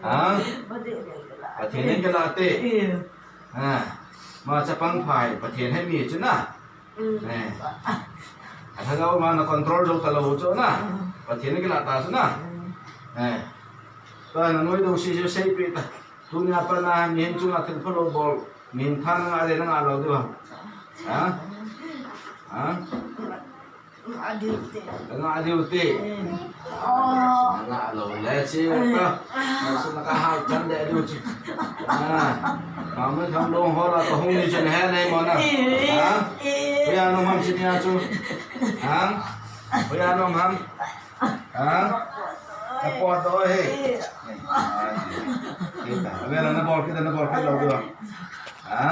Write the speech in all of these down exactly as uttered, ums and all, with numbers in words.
Ha? Pathen in kila te. Ha. Ma chapang phai, Pathen he mi chu na. Eh. Athagau ma na control jou talou chu na. Pathen in kila ta chu na. Eh. Tua na noi dou si si sei pi ta. Tunia pat na mihem chunga thil phalou bol, mihem tha na ngah le na ngah lou diu ham? Ha? Ha? Ngah diu te. Ngah diu te. Ngah lou le chi ta. Nasu na ka hal chan de diu chi. Ha? Mama thang long ho la ka hung ni chen he nei mo na. Ha? Hoiya nom ham chi nia chu. Ha? Hoiya nom ham? Ha? Ka pot doh e. Ai. Kita. Abel na bol kita, na bol kita lou diu. Ha?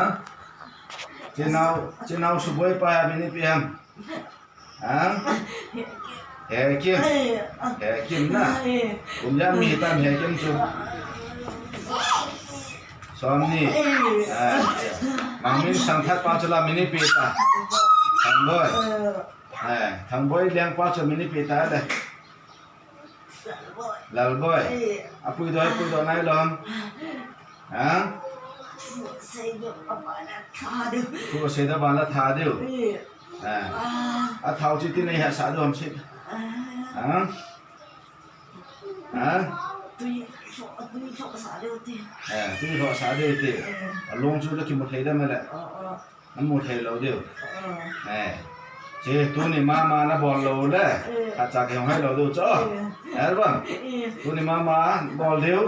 Chenao, chenao suboi pa ya mini pi ham. Ha? Hekim. Hekim na. Kum ya mi tam Hekim chu. Som ni. Ah, Mangmin sangthat pa chu la mini pi ta. Thang boi. Eh, Thangboi lengpa chu min ipi ta le. Lalboi. Lalboi. Eh. Apui doh, apui doh nai lom. Ha? Thu sei doh ban la tha diu. Thu sei doh ban la tha diu. Eh. Eh. Ah. Athao chu ti nei ha sa doh ham si. Ah. Ha? Ha? Tui, tui tho sa diu ti. Eh, tui tho sa diu ti. Eh. Along chu la kimu thei dem le. Oh, oh. Namu thei lou diu. Eh. Che, tuni mama na bol lou le. Eh. Khatcha kihong hai lou diu chu. Eh. Er bang. Eh. Tuni mama bol diu.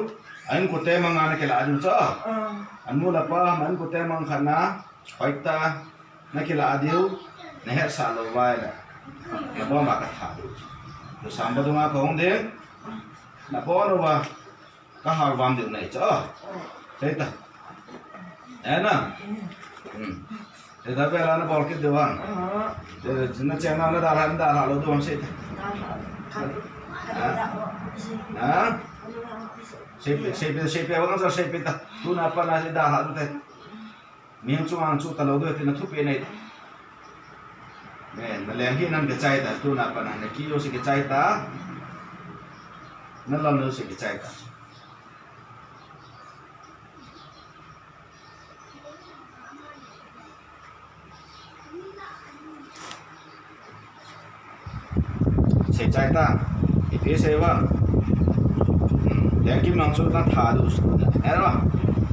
A inkote manga na kila diu chu. Eh. Anu le apa, a inkote mang khat na. Hoita. Na kila diu. Na hetsah lou vai le. Na bol ma ka tha diu chu. Tu samba dunga ka hong ding. Na bol lou va. Ka hal vam diu nei chu. Sei ta. Eh na. Hmm. Sei ta bela na bol kit diu ham. Eh, na chena na dalha, dalha lou diu ham sei ta. Ha? Ha? Sei pe, sei pe, sei pe, vang sa sei pe ta. Tuna pat na sei dalha diu te. Mihem chunga chu talou diu ti na thupi nei. Ne, na leng hi nang kichai ta, tuna pat na, na ki jouse kichai ta. Na lom jouse kichai ta. Sei chai ta. Ipi sei vang. Hmm, Hekim nang chu na tha diu. He lo.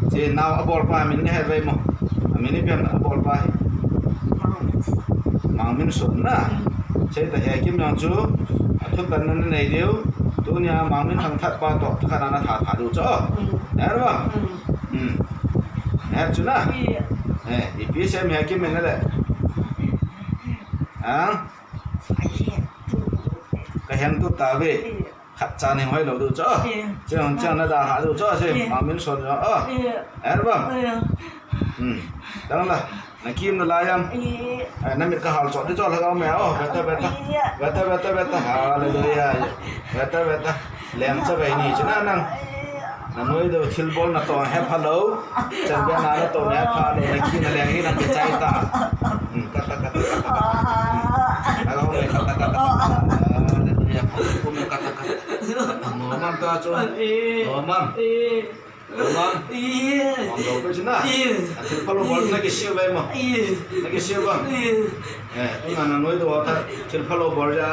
Chenao abol pa min na he ve mo. Amin ipi ham abol pa hi. Mangminson na. Sei ta Hekim nang chu. Athu tan na nei diu. Tunia Mangmin Thangthat pa toh. Thakhat na na tha tha diu chu. He lo. Hmm. He chu na. Eh, ipi sei mi Hekim min na le. Ha? Ka heng tu ta ve. Khatcha nei hoi lou diu chu. Chang, chang na dalha diu chu, sei, Mangminson jo. Oh. Er bang. Hmm. Tang la. Na kim na lai am. Ai, na mit ka hal chot diu chu la ga me. Oh, beta, beta. Beta, beta, beta. Hallelujah. Beta, beta. Lem cha ve ni chu na nang. Na noi diu thil bol na toh he phalou. Chan bia na na toh he phalou. Na ki na leng hi na kichai ta. Hmm, kata, kata, kata, kata. Hmm. Aga hong le kata, kata, kata. Hallelujah. Kum kata, kata. Mo mam ta chu. Mo mam. Mo mam. Mo mam lo pe chu na. Thil phalou bol na kisiu ve mo. Na kisiu ve. Eh, tu na na noi diu ta. Thil phalou bol ja.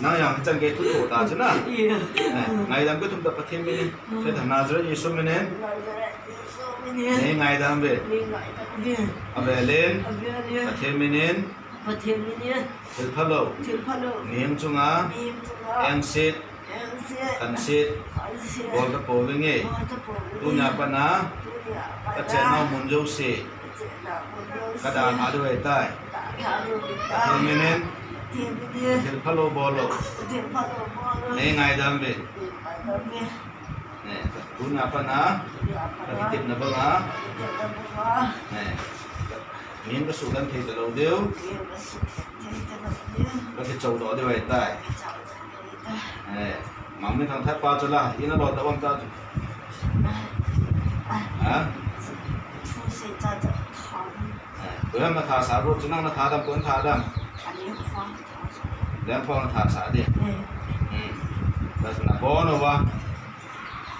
Nang jong hichan gei thu tho ta chu na. Eh, ngaidam ka thum ta Pathen min in. Sei ta Nazareth Jesu min in. Nei ngaidam ve. Avel in. Pathen min in. Thil phalou. Mihem chunga. Engset. Khanset. Bol ta pouvinge. Tunia pat na. Ka chennau mun jouse. Ka dalha diu ahitai. Pathen min in. Thil phalou bol o. Nei ngaidam ve. Ne, tunia pat na. Ka kitepna bang a. Ne. Min ka sudan thei talou diu. Ka kichou doh diu ahitai. Eh, Mangmin Thangthat pa chu la, ina lo ta bang ta chu. Ha? Eh, koiham na tha sa ro chu, nang na tha dam, koiham tha dam. Lengphong na tha sa di. Hmm. Ta chu na bon o va.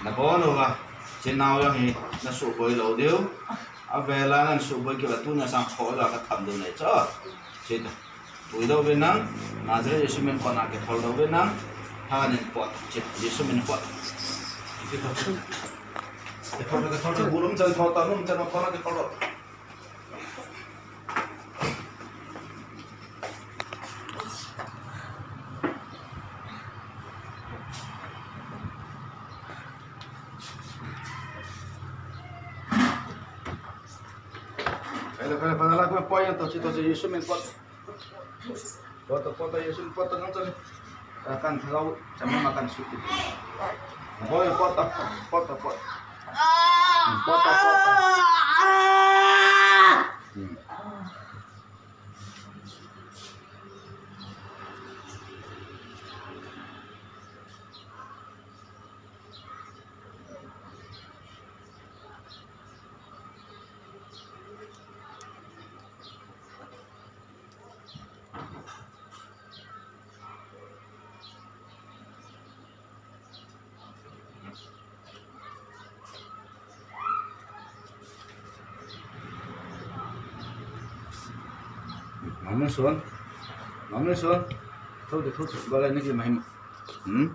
Nabon uva, chenau jong hi nasuhboi lou diu. Avela nasuhboi kit uva tuni a sang kho uva katham diu nahi chu. Chita. Puidoh uvin nang, Nazareth Jesu min kona kitholdoh uvin nang. Thanin pot, chita, Jesu min pot. Kitholdoh, kitholdoh, bu lum chan tho ta, lum chan tho na kitholdoh. Pera, pera, pera, la, poi, poi, tochi, tochi, Jesu min pot. Pot, pot, Jesu min pot, nang chale. Kan thagau, chama ma kan suti. Poi, pot, pot, pot. Pot, pot. Hmm. Mama son, mama son, thou de thou thou, balai na ki mahim. Hmm?